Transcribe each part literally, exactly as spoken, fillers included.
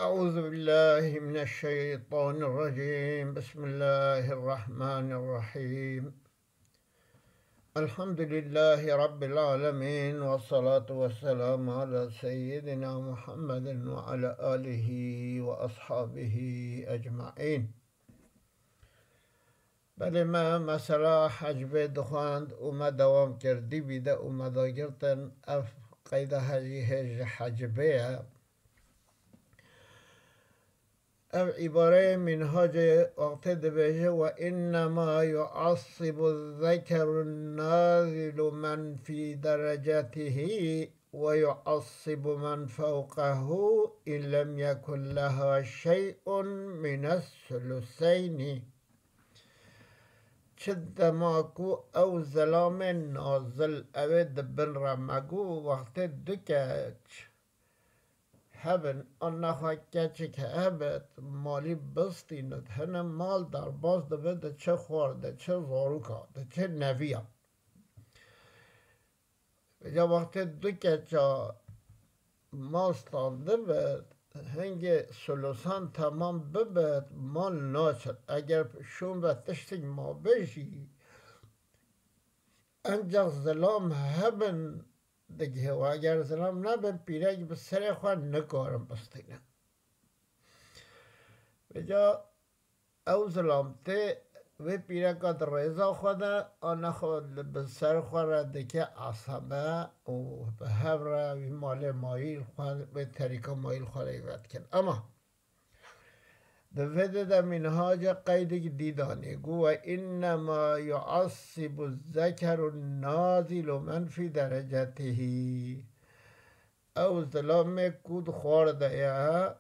أعوذ بالله من الشيطان الرجيم. بسم الله الرحمن الرحيم. الحمد لله رب العالمين، والصلاة والسلام على سيدنا محمد وعلى آله وأصحابه أجمعين. Belê me mesela hecbê dixwend û me dewam kir. Dî bîde û me dagirtin ev qeyda hecî hê ji hecbê ye. Ev îbareyê Mînhacê wextê dibêje: "Ve innema yu'assibu zekeru nazilu men fî derecetihî ve yu'assibu men fewqehu in lem yekun leha şey'un mines suluseyni." Çi dema ku ew zilamê nazil, ew ê di bin re me got, wextê du keç hebin, an nexwe keçik hebit, malî bistînit, hine mal derbas dibe, diçe xwar, diçe zaroka, diçe neviya. Vêca wextê du keça mal standibit, hingê sulusan temam bibit, mal naçit. Eger şûn ve tiştik mabe jî, encax zilam hebin, digihê we. Eger zilam nebin, pîrek bi serê xwe nikarin bistînin. Vêca ew zilam tê vê pîreka di rêza xwe de, ana xwe li bi ser xwe re dike esebe û bi hev re wî malê mayîl xwe, wê terîka mayîl xwe re îve dikin. Ema di vê de de Mînhaca qeydek dî danê, got: "Ve innema yu'assibu zekeru nazilu men fî derecetihî." Ew zilamê ku di xwar de ye,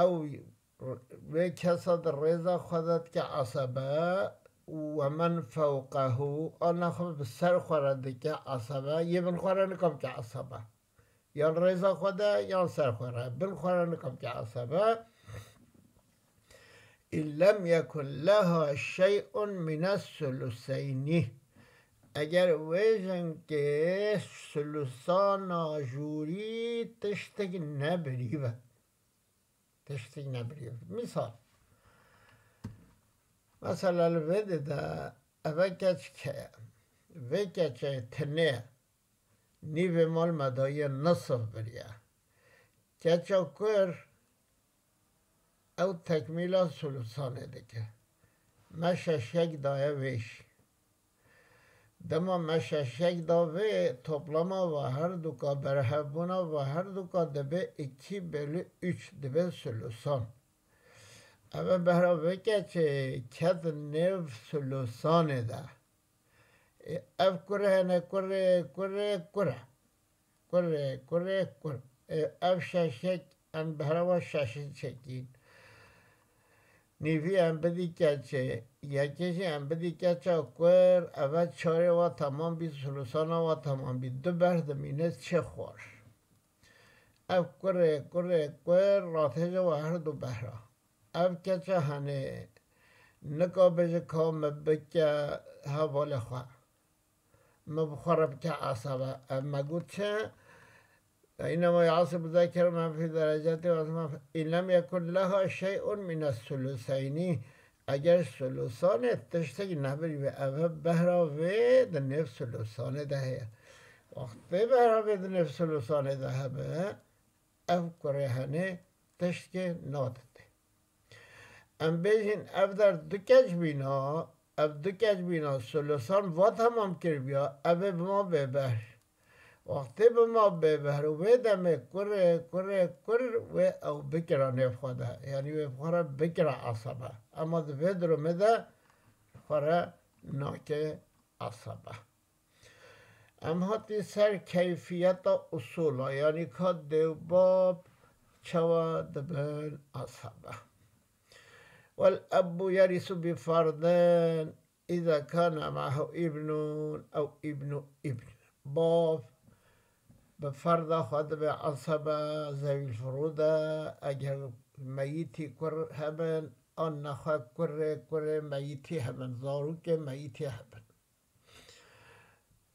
ew vê kesa di rêza xwe de dike esebe, û "ve men fewqehu", ana xwe bi ser xwe re dike esebe, yê bin xwe re nika bike esebe. Yan rêza xwe de, yan ser xwe re. Bin xwe re nika bike esebe. "In lem yekun leha şey'un mines suluseyni." Eger wê jinkê sulusana jûrî tiştek nebirî be. Tiştek nebirî be. Misal, mesela li vê de de eve keçik heye. Vê keçê tinê nîvê mal me daye, nisif biriye. Keça kur ew tekmîla sulusanê dike. Me şeşek daye vê jî. Dema me şeşek da vê, toplama ve her duka, berhevbûna ve her duka dibe iki bölü üç, dibe sulusan. Eve behra vê keçê ket nêv sulusanê de. Ê, ev kurê hene, kurê, kurê, kurê. Kurê, kurê, kur. Ê, ev şeşek, em behra we şeşê çekîn. Nîvî em bidî keçê, yekê jî em bidî keça kur, eve çarê we temam bî, sulusana we temam bî. Du berh dimîne çi xweş. Ev kurê, kurê, kur, ratêje we her du behra. Ev keça henê, nika bêje ka me bike hevalê xwe. Me bi xwe re bike esebe. Ev me got çi? "Ve innema yu'assibu zekeru men fî derecetihî ve men fî, in lem yekun leha şey'un mines suluseyni." Eger sulusanê tiştek nebirî be, eve behra vê di nêv sulusanê de heye. Wextê behra vê di nêv sulusanê de hebe, ev kurê henê tiştkê nadide. Em bêjin ev der du keç bîna, ev du keç bîna, sulusan va temam kiribiya, ev ê bima bêbehr. Wextê bima bêbehr û vê demê kurê, kurê, kur wê ew bikira nêv xwe de. Yanî wê bi xwe re bikira esebe. Ema di vê durumê de xwe re nake esebe. Em hatî ser keyfiyeta usûla, yanî ka dê û bab çawa dibin esebe. Wel ebû yerisu bi ferdin îza kana me'ahu îbnun ew îbnu îbn. Bav bi ferda xwe dibe esebe zewîl furû de, eger meyîtî kur hebin, an nexwe kurê kurê meyîtî hebin, zarokê meyîtî hebin.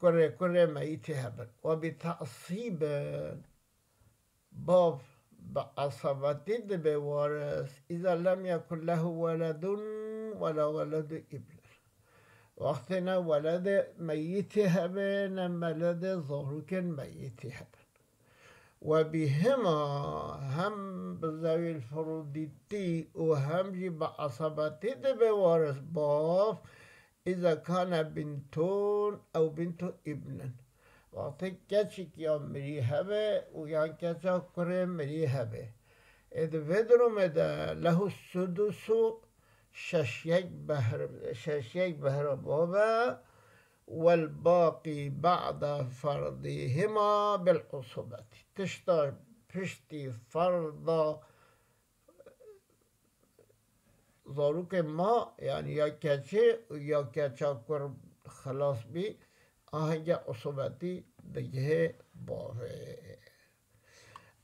Kurê kurê meyîtî hebin. Ve bi te'sîbin, bav bi esebetî dibe waris. Îza lem yekun lehu weledun wela weledu îbnin. Wextê ne weledê meyîtî hebe, ne weledê zarokên meyîtî hebe. Ve bihima, hem bi zewîl furûdîtî û hem jî bi esebetî dibe waris bav, îza kane bintun ew bintu îbnin. Wextê keçik ya mirî hebe û yan keça kurê mirî hebe. Ê di vê durumê de lehu sudusu şeş yek behr, şeş yek behra bav e, والباقي بعد فرضهما بالعصوبة. Tişta piştî ferda zarokê ma, yanî ya keçê û ya keça kur xilas bî, ahenge usubetî digihê bavê.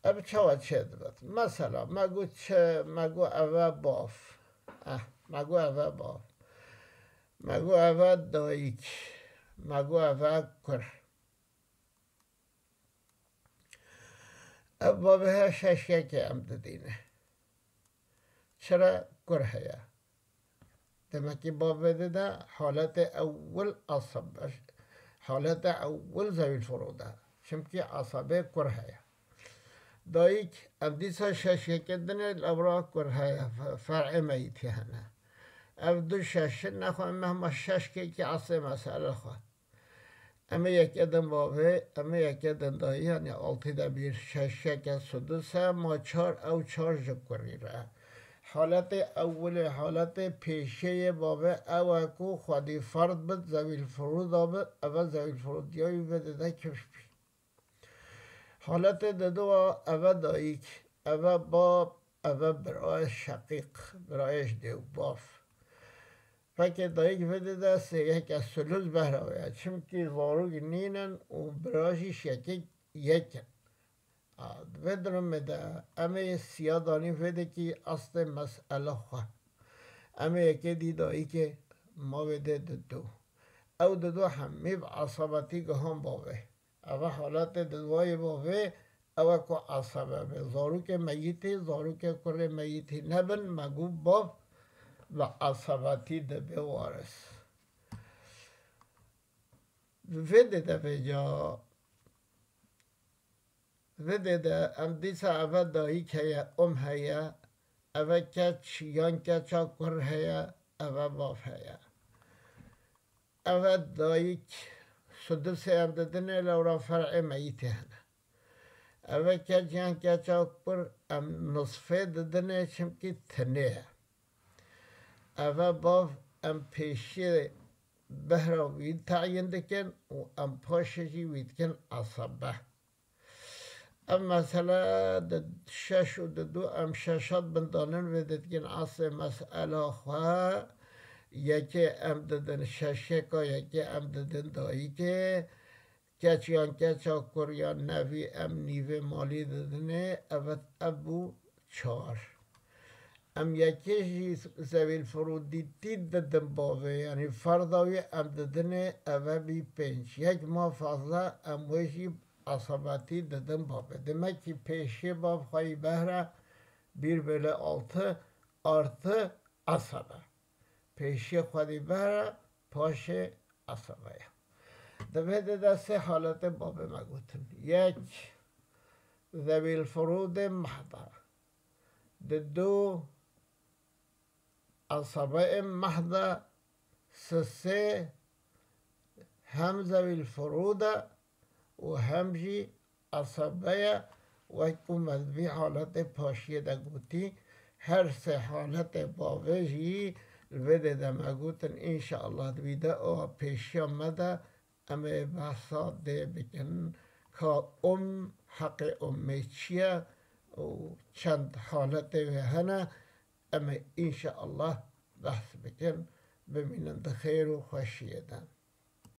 Ev çawa çêdibit? Mesela, me got çi, me got ev e bav. Eh, me got ev e bav. Me got ev e dayik. Me got ev e kur. Ev bavê he şeş yekê em didîne. Çira kur heye. Demekî bavê de de haletê ewil asab, haletê ewil zewîl furûd e. Çimkî asabê kur heye. Dayik, em dîsa şeş yekê dinê, lewra kur heye, fe-, fer'ê meyîtî hene. Ev du şeşin nexwe mehma şeş kekî asê mesele xwe. Em ê yekê din bavê, em ê yekê din dayî, yanî altî de bîr, şeş yeke sudus e, ma çar, ew çar ji kurî re. Haletê ewilê, haletê pêşiyê bavê ew e ku xwedî ferd bit, zewîl furûda bit, eve zewîl furûdiya wî vê dide kifş bî. Haletê didu a eve dayik, eve bab, eve birayê şeqîq, birayê ji dê û bav. Fekê dayik vê dide sê yeke sulus behra wê ye, çimkî zarok nînin û bira jî şekik yek in. A, di vê durumê de em ê siya danî vê dekî aslê mesele xwe. Em ê yekê dî dayikê ma vê dê didu. Ew didu hemî bi esabetî gihan bavê. Eve haletê di wayê bavê, ew e ku esebe be. Zarokê meyîtî, zarokê kurê meyîtî nebin, me got bav bi esebetî dibe waris. Vê dê de vêca, vê dê de em dîsa eve dayik heye, um heye, eve keç yan keça kur heye, eve bav heye. Eve dayik sudusê em didinê, lewra fer'ê meyîtê hene. Eve keç yan keça kur em nisfê didinê, çimkî tinê ye. Eve bav em pêşiyê behra wî teyîn dikin û em paşê jî wî dikin esebe. Ev mesele di şeş û di du em şeşat bindanin vê dikin aslê mesela xwe. Yekê em didin şeşeka, yekê em didin dayikê. Keç yan keça kur yan nevî em nîvê malî didinê. Evet, ev bû çar. Em yekê jî zewîl furûdîtî didin bavê, yanî ferda wî em didinê, eve bî pênc. Yek ma fazla em wê jî esebetî didin bavê. Demek ki pêşê bav xweyî behre bir bölü altı artı esebe. Pêşê xwedî behre, paşê esebe ye. Di vê de de sê haletê bavê me gotin. Yek, zewîl furûdê mehda. Di du, esebeyê mehda, sisê hem zewîl furûd e û hem jî esebe ye, wek ku me di vî haletê paşiyê de gotî, her sê haletê bavê jî li vê dê de me gotin, înşeallah di vîdeoya pêşiya me de em ê behsa dê bikin ka um, heqê umê çi ye û çend haletê wê hene, em ê înşeallah behs bikin. Bimînin di xêr û xweşiyê de.